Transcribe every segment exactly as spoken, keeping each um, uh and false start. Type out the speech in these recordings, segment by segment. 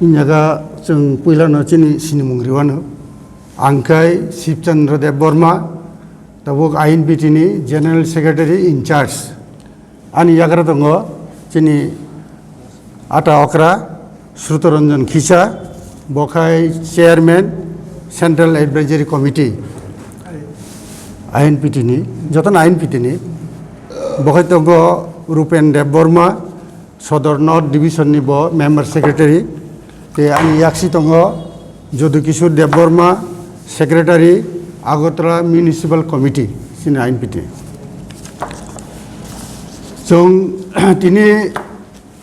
Inyaga chwng puilano chini sinimung riwano. Ang khai Shibchandra Debbarma, tabuk I N P T ni General Secretary in charge. Ani yagra tongo chini ata okra Srutoranjan Khisa, bo khai Chairman Central Advisory Committee I N P T ni, jotono I N P T ni. Bo khai tongo Rupen Debbarma, Sodor North Division ni bo Member Secretary. Tei ani yaksi tongo Jodukishore Debbarma, Secretary, Agartala Municipal Committee, chini I N P T. Chwng tini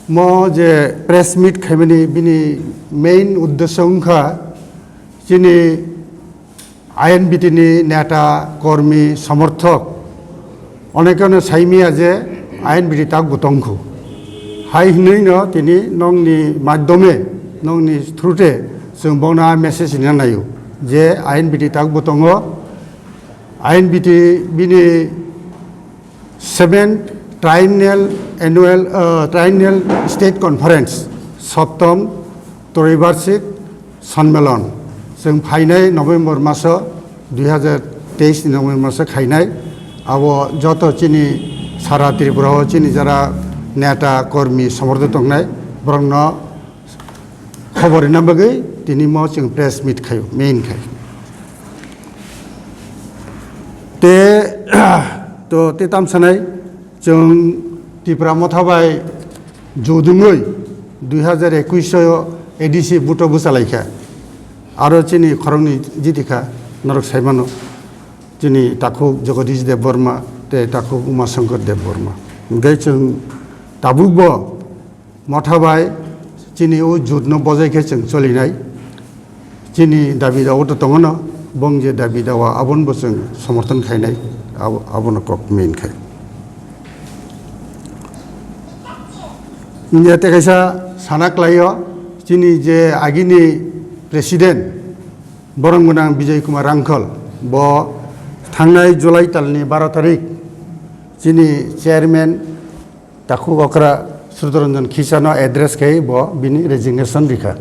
mo je press meet khaimani bini main uddesyo wngkha chini I N P T ni neta, kormi, somorthok onekeno saimia je I N P T tak bo tongkhu. Hai hinwi no tini nongni madhyome, nongni through te chwng bongno a message rina naio je I N P T tak bo tongo. I N P T bini Seventh Triennial Annual, uh, Triennial State Conference, Soptom Troibarshik Sonmelon. Chwng phainai November maso, dui hazar teis ni November maso khainai. Abo joto chini sara Tripura o chini jara neta, kormi, somorthok tongnai, borokno khobor rina bagwi tini mo chwng press meet khaio, main khai. Te, to, te tam sanai, chwng Tipra Motha bai judungwi dui hazar ekush o A D C buto bwchalaikha. Aro chini khoroknwi jitikha, norok saimano, chini takhuk Jagadish Debbarma tei takhuk Uma Shankar Debbarma. Hwnkhe chwng tabukbo Motha bai chini o jotno bojai khe chwng cholinai. Chini dabi dawa to tongo no, bong je dabi dawa abono bo chwng somorthon khainai, abo-, abono kok main khai. Niyate kaisa sana klaio, chini je agini president, borong gwnang Bijay Kumar Rangkhol, bo thangnai July talni baro tarik, chini chairman, Takhuk okra Srutoranjan Khisano address khai bo bini resignation rikha.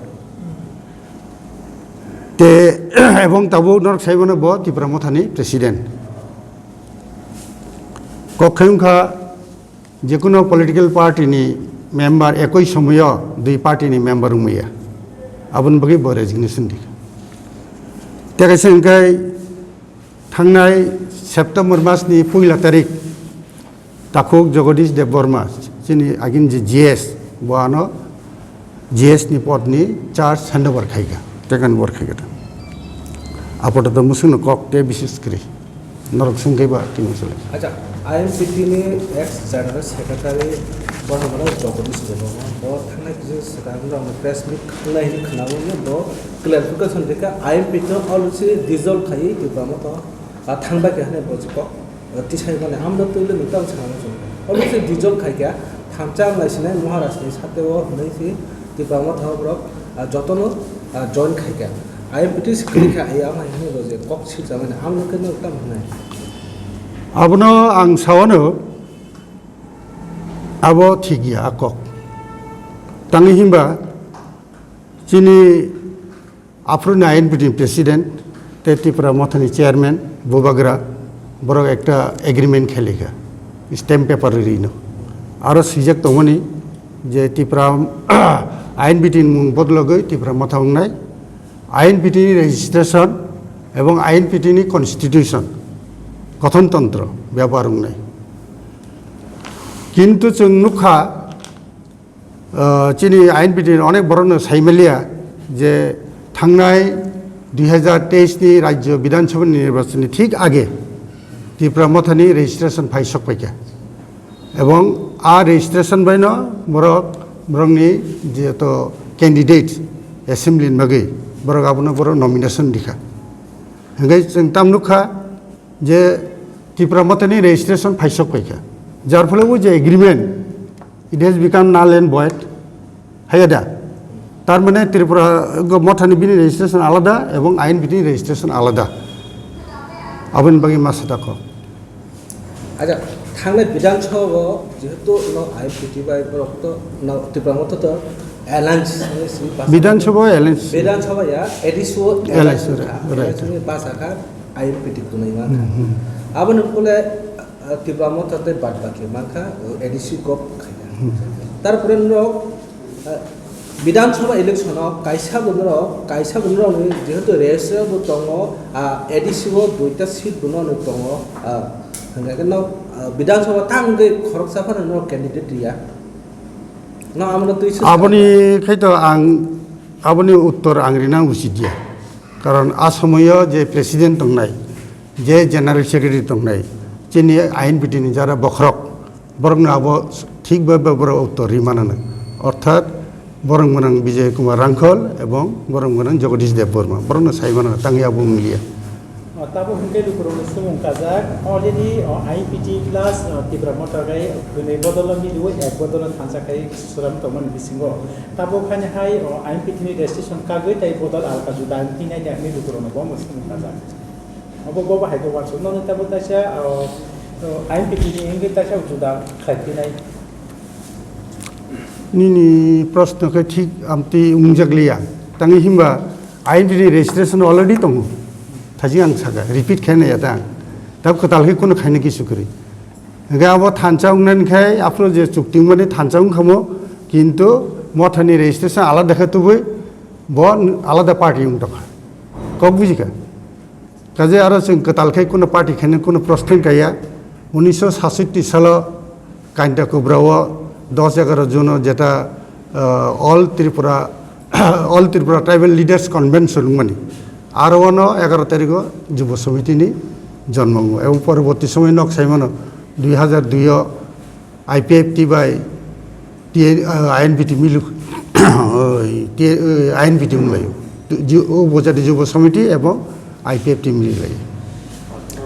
Te, ebong tabuk norok saimano bo Tipra Mothani president. Kok khai wngkha jekuno political party ni member ekoi somoyo dui party ni member wngmaya. Aboni bagwi bo resignation rikha. Te kaisa hwnkhe thangnai September mas ni puila tarik Takhuk Jagadish Debbarma, chini agin je G S, bo ano G S ni pod ni charge handover khaika, take over khaika. Apato to musung no kok te bises kri. Norok sung kaiba tini sole. Acha, I M P T ni ex general secretary bo hwnmano Jagadish Debbarma, bo thangnai kisa swkang rok press meet khlai hwnwi khwnao, bo clarification rikha, I M P T no already dissolve khai Tipra Motha, ah, thangbai khe hwnwi bo kok. Tisai mani amdo twi le nukta ang sana muchung. Obo se dissolve khai kha, thamsa ang naisinai Maharaj ni sate o hwnwi si Tipra Motha o borok, ah, jotono, ah, join khai kha. I M P T si kwrwi kha, ai ang hai hwnwi bo je kok sirjak mani ang nukha nukta hwnwi. Abono ang sawano abo thik ya a kok. Tangwi himba chini Aphuru ni I N P T ni president tei Tipra Mothani chairman Bubagra borok ekta agreement khelikha, stamp paper rino. Aro swijak tongmani je Tipra I N P T ni mung bodologwi Tipra Motha wngnai, I N P T ni registration ebong I N P T ni constitution, gothontontro byabohar wngnai. Kintu chwng nukha, Ah, chini I N P T ni onek borokno saimaliya je thangnai dui hazar teis ni Rajya Bidhan Sabha ni nirbachon ni thik age Tipra Mothani registration phai sok paikha. Ebong a registration baino borok, borokni jeto candidate assembly ni bagwi borok abono borok nomination rikha. Hingke chwng tam nukha je Tipra Mothani registration phai sok paikha. Jar phole o je agreement, it has become null and void. Haiya da? Tar mane Tripura go Mothani bini registration alada ebong I N P T ni registration alada. Aboni bagwi ma sata kho. Acha, thangnai Bidhan Sabha o jehetu no I N P T bai borok to no Tipra Motha to Alliance, Bidhan Sabha Alliance. Bidhan Sabha ya, A D C o Alliance, alliance right, kha, right. Alliance ni basa kha, I N P T kunui ma kha. Hmm, hmm. Aboni kule, uh, Tipra Motha tei bad baki ma kha, uh, A D C gop khai ya. Hmm. Tarpore norok, uh, Bidhan Sabha election o kaisa bo norok, kaisa bo norok ni jehetu race bo tongo, uh, A D C o duita seat bo norok ni tongo, uh, hingkha khe no, uh, Bidhan Sabha tang wngwi khoroksa phano norok candidate riya. No, amo no twi swk Aboni khaito ang, aboni uttor ang rina usit ya. Karon a somoyo je president tongnai, je general secretary tongnai, chini I N P T ni jara bokhorok, borokno abo thik ba, ba borok uttor ri manana. Orthat borok gwnang Bijoy Kumar Rangkhol ebong borok gwnang Jagadish Debbarma, borokno sai manana, tangwi abo wng liya. O, tabuk hwnkhe lukurokni swmung kajak, already, o, I N P T plus, o, Tipra Motha khai hwnwi bodolo milu, ek bodolo thansa khai suram tongmani bisingo. Tabuk haino hai, o, I N P T ni registration kagwi tei bodol alka juda tinai de hwnwi lukurokno bo swmung kajak. Obo, bo bahai khe uansuk. Nono tabuk kaisa, o, o, I N P T ni hwnwi kaisa juda khlai tinai. Nini proshno khe thik amtwi wngjak liya. Tangwi himba I N P T ni registration already tongo. Thajing ang saka, repeat khe naiya ta ang. Tab kwtal khe kunu khaina kisu kwrwi. Hingkhe abo thansa wngnani khai aphuru je chukti wngmani thansa wngkhamo, kintu Mothani registration alada khe tubui, bo alada party wng tongkha. Kok bujikha? Kaje aro chwng kwtal khai kunu party khaina kunu proshno kaiya. Unisho sashotti salo Kainta Kubra o dos egaroh June o jeta, uh, All Tripura, All Tripura Tribal Leaders Convention wngmani. Aro ono egaroh tarikh o Jubo Samiti ni jonmo wngo. Ebong poroborti somoy nok saimano dui hazar dui o I P F T bai T N, uh, I N P T milu, oi, T-, uh, I N P T wnglaio. Ju-, o bojadi Jubo Samiti ebong I P F T mili lai.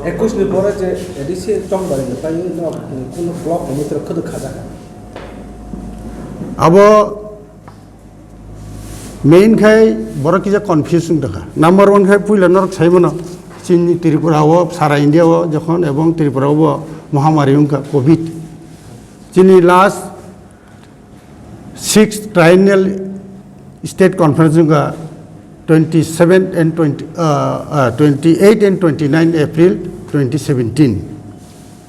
Ekus ni pore je A D C chongbai ni pai no, kuno block ni mitro khuduk khaja. Abo main khai borok kisa confuse wng tongkha. Number one khai puila norok sai mano, chini Tripura o, sara India o jokhon ebong Tripura o bo mohamari wngkha covid. Chini last sixth Triennial State Conference wngkha twenty seven and twenty, uh, uh, twenty eight and twenty nine April twenty seventeen.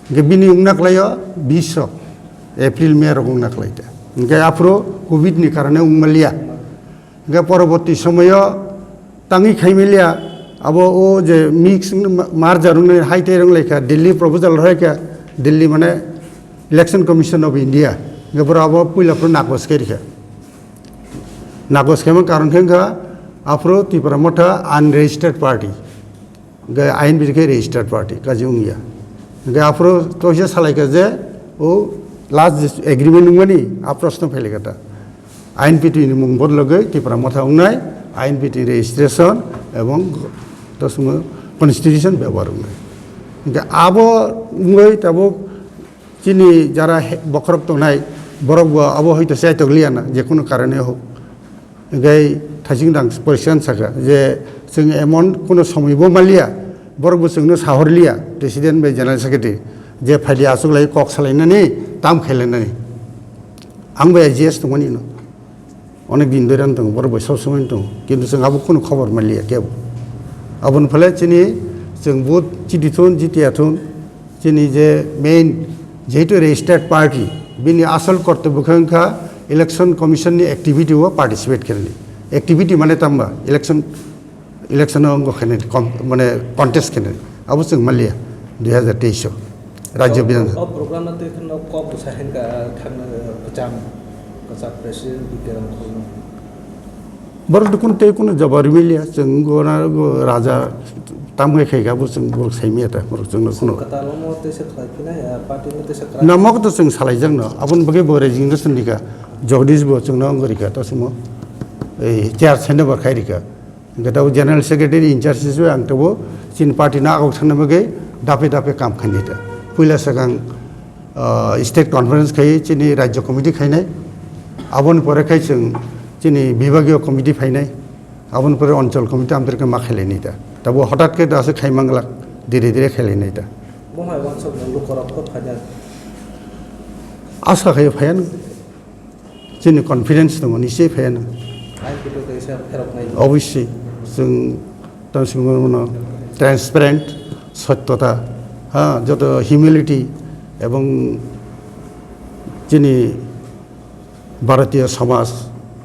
Hingke bini wngna khlaio bish rok, April, May rok wngna khlai ta. Hingke aphuru covid ni karone wngmaliya. Hingke poroborti somoyo tangwi khaimiliya, abo o je mix wng-, ma-, merger wngwi hai tei wnglaikha, Delhi proposal rwkha, Delhi mane Election Commission of India, hingke boro abo puila phuru nagos khe rikha. Nagos khe man karon khe wngkha, aphuru Tipra Motha unregistered party, hingke I N P T khe registered party, kaji wngya. Hingke aphuru toisa salaikha je, o last je agreement wngmani, a proshno phailai kha ta. I N P T ni mung bodologwi Tipra Motha wngnai, I N P T registration ebong to swngo constitution bebohar wngnai. Hingke abo wngwi tabuk chini jara he-, bokhorok tongnai borok bo abo hoito chaitok liya na, je kunu karone hok. Hingke thajing dang poriskar saka je chwng emon kunu somoi bo maliya, borok bo chwngno sahor liya, president bai general secretary je phaidi achuk lai kok salainani, tam khailainani. Ang bai G S tongmani no. Onek din dori ang tongo, borok bai sob somoi tongo. Kintu chwng abo kunu khobor manliya kebo. Aboni phale chini chwng vote chiti thun, jitiya thun, chini je main jehetu registered party, bini asol kortobyo khe wngkha Election Commission ni activity o participate khainani. Activity mane tamba election Election o wngkha khe nini com-, mane contest khe nini. Abo chwng manliya dui hazar teis o Rajya Bidhan. O program no twi kheno kok bwsa hengka thangna kwcham, kwcham president Bidya Rangkhol no. Borok dukun tei kunu jawab rwmiliya, chwng gona go raja tam khai khaika bo chwng borok saimiya ta, borok chwngno kunu. Kwtal omo tei se khlai phinai, ah, party no tei se kwrak. Namo to chwng salaijakno, aboni bagwi bo resignation rika, Jagdish bo chwngno wngwi rika, to chwngno ei chair sende bor khai rika. Hingke tabuk General Secretary in charge hisabe ang tabuk chini party no agok thangna bagwi dape dape kam khainai ta. Puila swkang, ah, state conference khai chini rajya committee khainai. Aboni pore khai chwng chini bibhagiyo committee phainai. Aboni pore onchol committee amtwrwkhe ma khailainai ta. Tabuk hothat khe daso khai manglak, dire dire khailainai ta. Bo hai wansok no lukorok khe phainai. Asa khai phaiya nw. Chini confidence tongo, nisi pheno. Obviously, chwng tamo simi mano transparent, sottota, ha, joto humility, ebong chini Bharatiya samaj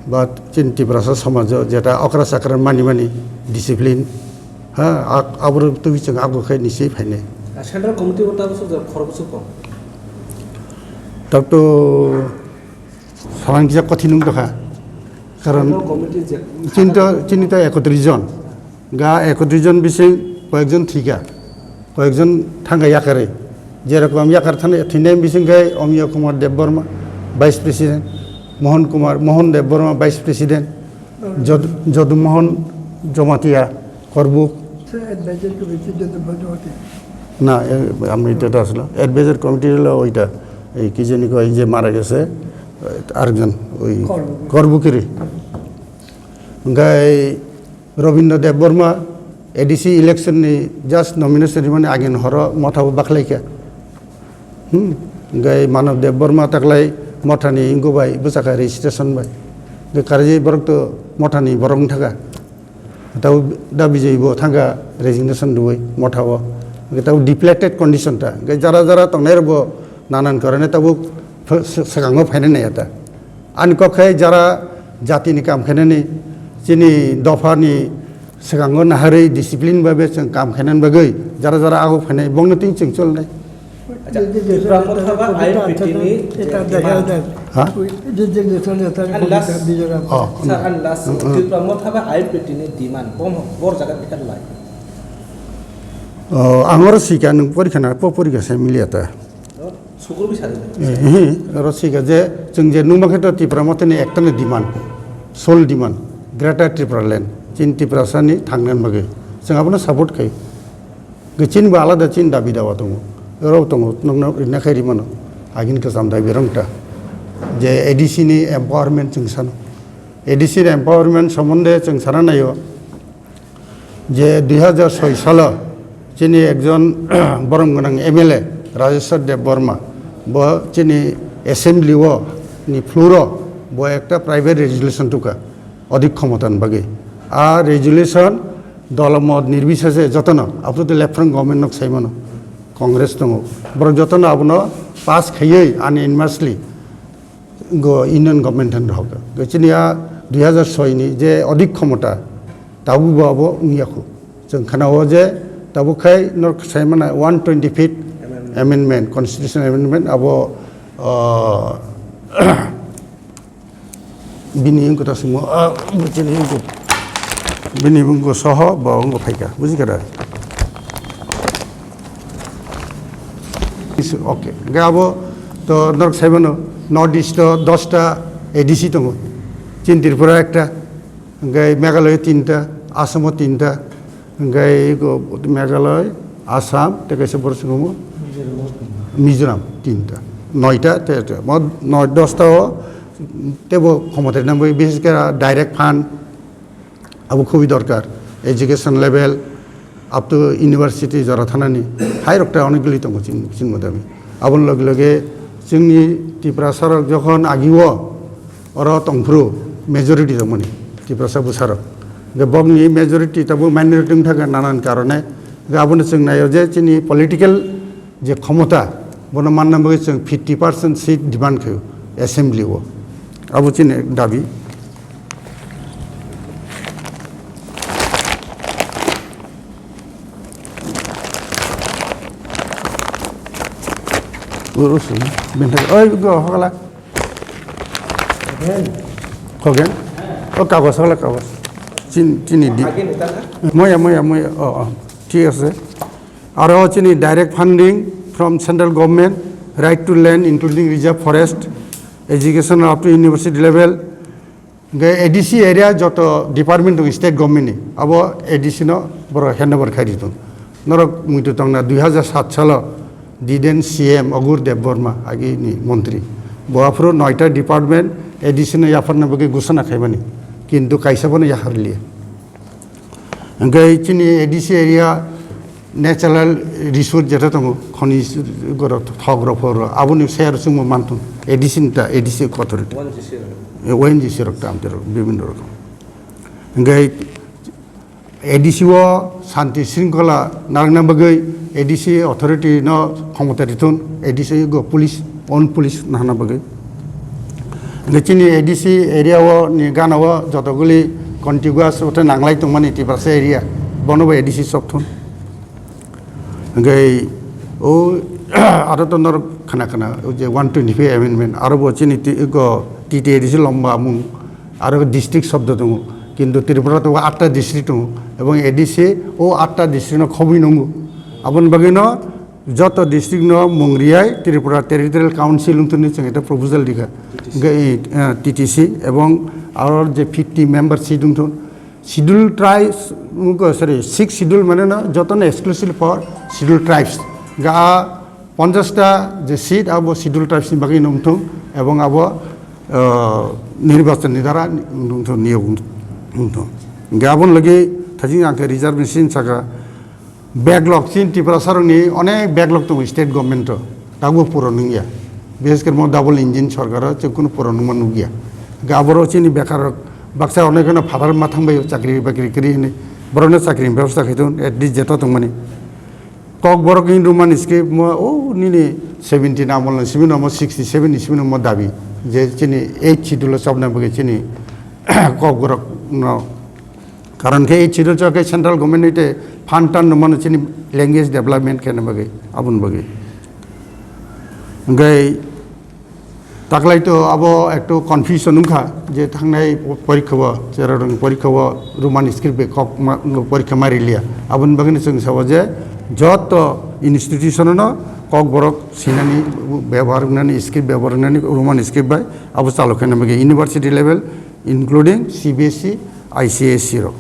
ba chini Tiprasa samaj o jeta okra chakra mani mani discipline, ha, ak-, aboro twi chwng ago khe nisi phainai. Central committee o tabuk sujak khorok bwswk kok? Tabuk to Salang kisa kothin wng tongkha. Karon Central committee je chini to, chini to ekotris jon. Ga ekotris jon bising koyekjon thika. Koyekjon thangka yakarwi. Jerokom yakar thani, thinai bising khe Omiya Kumar Debbarma, Vice President, Mohan Kumar, Mohan Debbarma, Vice President, Jod-, Jodu Mohan Jamatia, Korbuk. Sir, advisor committee Jodu Mohan Jamatia. না, এ, আমি এটা তো আসলে advisor committee হলো ওইটা, এই কি জানি কয় যে মারা গেছে, আরেকজন, ওই করবুকি। করবুকিরি। গাই Rabindra Debbarma, A D C election ni just nomination rimani agin horo motha bo bakhlaikha. Hmm. Gai Manav Debbarma taklai mothani ingo bai bwsakha registration bai. Gai karwi borok to mothani borok wng thaka. Tabo da Bijay bo thangkha resignation rwui motha o. Gai tabo depleted condition ta. Gai jara jara tongnai rok bo nanan karone tabo ph-, s-, swkango phainai nai ata. Ani kok khai jara jatini kam khainani, chini dophani swkango naharwi discipline bai be chwng kam khainani bagwi jara jara ago phainai bongni tin chwng cholnai. Acha, Tipra Motha ba I P T ni je demand. Ha? Ani last, oh, sir, ani last, mm, mm. Tipra Motha ba I P T ni demand, bom, bor jaga bikar lai. Oh, ang oro sika nwng porikha na, po porikha se miliya ta. Sukur bisa de. Eh, eh, oro sika je, chwng je nungma khe to Tipra Motha ni ekta ni demand, sole demand, Greater Tipraland, chini Tiprasa ni thangna bagwi. Chwng abono support khai. Ge chini bo alada chini dabi dawa tongo. Oro tongo, nokno rina khai rimano. Agin kwcham dabi rong ta. Je A D C ni empowerment chwng sano. A D C ni empowerment somonde chwng sana nayo. Je dui hajar soi salo chini ekjon borom gwnang M L A Rajeshwar Debbarma, bo chini assembly o ni floor o bo ekta private resolution tuka odik khomotan bagwi. A resolution dola mot nirbisese jotono, aphuru de left front government nok saimano, Congress tongo, borok jotono abono pass khaiwi unanimously go Union Government han rohok. Go chini a dui hajar soi ni je odik khomota, tabuk bo abo wngya khu. Chwng khana o je tabuk khai norok sai mana one twenty fifth amendment, constitution amendment abo, ah, bini wngkha ta simo, ah, bo chini wngkha. Bini wngkha soho bo wngkha phaikha. Buji kha da? Is okay. Hingke abo to norok saimano, North East o dosta A D C tongo. Chin Tripura ekta, hingke Meghalaya tinta, Assam tinta, hingke eko Meghalaya, Assam, tei kaisa borok se tongo Mizoram tinta. Noita, te, te, mo, noi, dosta o, tebo khomotai nangbai, bises khe direct fund, Abo khubui dorkar. Education level up to university jora thanani hai rok ta onek gili tongo chin, chin motami. Aboni loge loge chwngni Tiprasa rok jokhon agi o oro tongphuru majority tongmani Tiprasa bwsa rok. Hingke bokni majority tabuk minority wngthaka nanan karone. Hingke abono chwng naio je chini political je khomota, bono manna bagwi chwng fifty percent seat demand khaio assembly o. Abo chini dabi. Uru sini, bentar. Oi, go, hokla. Hogen? O kagos, hokla kagos. Chin-, chini di. Moya, moya, moya. Oh, oh. Thik ase. Aro chini direct funding from central government, right to land including reserve forest, education up to university level. Hingke A D C area joto department dong state government ni, abo A D C no borok handover khai di tong. Norok muitu tongna dui hajar sat salo Diden C M Agur Debbarma agi ni montri. Bo aphuru noita department A D C no yapharna bagwi gusana khaimani. Kintu kaisa bono yaharliya. Hingke chini A D C area natural resource jeta tongo, khoni gorok, thok rok, phor rok, aboni share chwngbo manthung, A D C ni ta, A D C authority. One G C. O N G C rok tamo tei rok bibhinno rokom. Hingke A D C o santi sringkhola narwkna bagwi A D C authority no khomota rithun, A D C go police, own police nahana bagwi. Hingke chini A D C area o ni gana o jotoguli contiguous ote nanglai tongmani Tiprasa area, bono bo A D C sokthun. Hingke o aro to norok khana khana o je one twenty-five amendment, aro bo chini ti-, go T T A D C lomba mung, aro district shobdo tongo. Kintu Tripura to atta district tongo, ebong A D C o atta district no khobwi nungo. Aboni bagwi no joto district no mung riyai Tripura Territorial Council wngthuni chwng eta proposal rikha. Hingke, eh, T T C ebong aro je fifty member seat wngthun. Schedule tribes, mm, sorry, six schedule mane no, joto no exclusive for schedule tribes. Ga ponchash ta je seat abo schedule tribes ni bagwi nongthung, ebong abo, uh, nirbachan ni dara nongthung, niyok nongthung. Ga abon lagi thajing angke reservation saka backlog, chin Tiprasa rokni onek backlog tongo state government o, tabuk puro nungya. Bises khe mo double engine sorkar o chwng kunu puro nungma nukya. Ga aboro chini bekar rok baksa onek no phatar ma thangbai chakri bakri kri hini, borokno chakri ni bebosta khai thun, at least jeto tongmani. Kokborok ni Roman script mo o nini seventeen amol ni simi no mo sixty seven ni simi no mo dabi je chini eight schedule o chopna bagwi chini Kokborok no Karon khe ei schedule chok khe central government ni te fund tan no mano chini language development khe na bagwi, aboni bagwi. Hingke taklai to abo ekto confusion wngkha je thangnai porikha o, cherarong porikha o Roman script bai kok ma, porikha ma riliya. Aboni bagwi no chwng sabo je joto institution no Kokborok sinani bebohar wngnani script bebohar wngnani Roman script bai abo chalo khe na bagwi university level including C B S E, I C S E rok.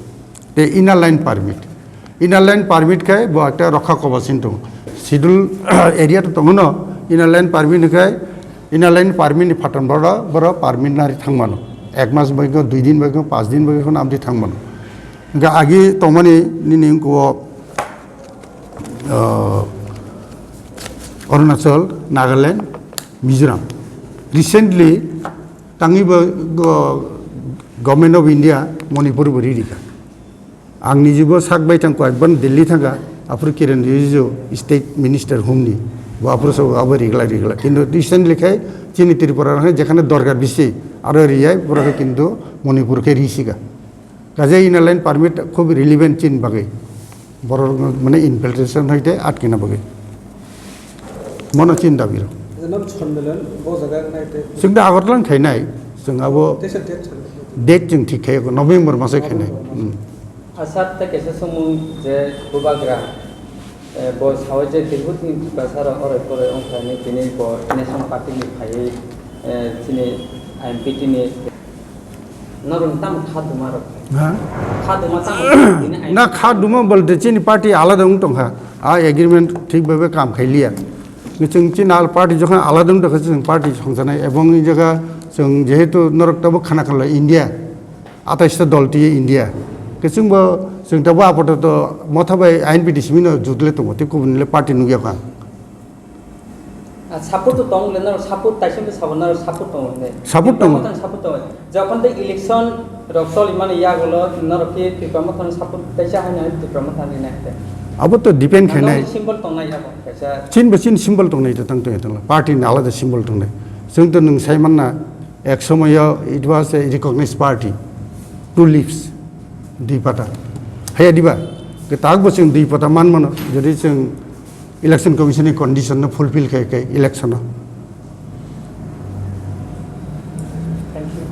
Tei inner line permit. Inner line permit khai bo ekta rokha kobosin tongo. Schedule area to tongo no, inner line permit khai, inner line permit ni phaton boro, boro permit nari thangmano. Ek mas bai ko, dui din bai ko, panch din bai ko, amdi thangmano. Hingke agi tongmani nini wngkho, uh, Arunachal, Nagaland, Mizoram. Recently, tangwi bo go-, Government of India Manipur bo riri kha. Ang nijibo sak bai thang kho, ekbar Delhi thangkha, aphuru Kiren Rijiju state minister humni, bo aphuru so abo rigla rigla. Kintu recently khai chini Tripura rok jekhane dorkar bisi aro riyai, borok khe kintu Manipur khe risika. Kaje inner line permit khub relevant chini bagwi. Borok mane infiltration hoite atkina bagwi. Mono chini dabi rok. Nam Chondolan, bo jaga nai te. Chwng da Agartala khainai, chwng abo Tesa date chon. Date chwng thik khai November masa khainai. November masa. Hmm. Asat ta kesa sumung je bubagra, eh, bo sawi je Tripura ni basa rok ore kore ongkha ni tini bo National Party ni phaiwi, eh, chini I M P T ni norok tamo kha duma rok. Ha? Kha duma tamo tini I M P T. Na kha duma bolte chini party alada wng tongkha. A agreement thik bhabe kam khailiya. Chwng chini al party jokhon alada wng tongkha chwng party songsanai ebong i jaga chwng jehetu norok tabo khana khala India. Atais ta dol twi India. Khe chwngbo chwng tabo apato to motha bai I N P T simi no jutle tongo, tei kubun le party nukya kha. Ah, support to tong le, norok support taisem de sabo, norok support tong le. Support tong. Tamo tang support tong. Jokhon de election rok choli mani yagulo norok ke Tipra Motha no support taisa hai na Tipra Motha ni na te. Abo to depend khainai. Symbol tong nai abo kaisa. Chin bo chin symbol tong nai to tang to tong la. Party ni alada symbol tong nai. Chwng to nwng sai man na. Ek somoyo it was a recognized party, two leaves, dui pata. Haya diba? Kwtak bo chwng dui pata man mano, jodi chwng Election Commission ni condition no fulfill khe, khe election no. Thank you.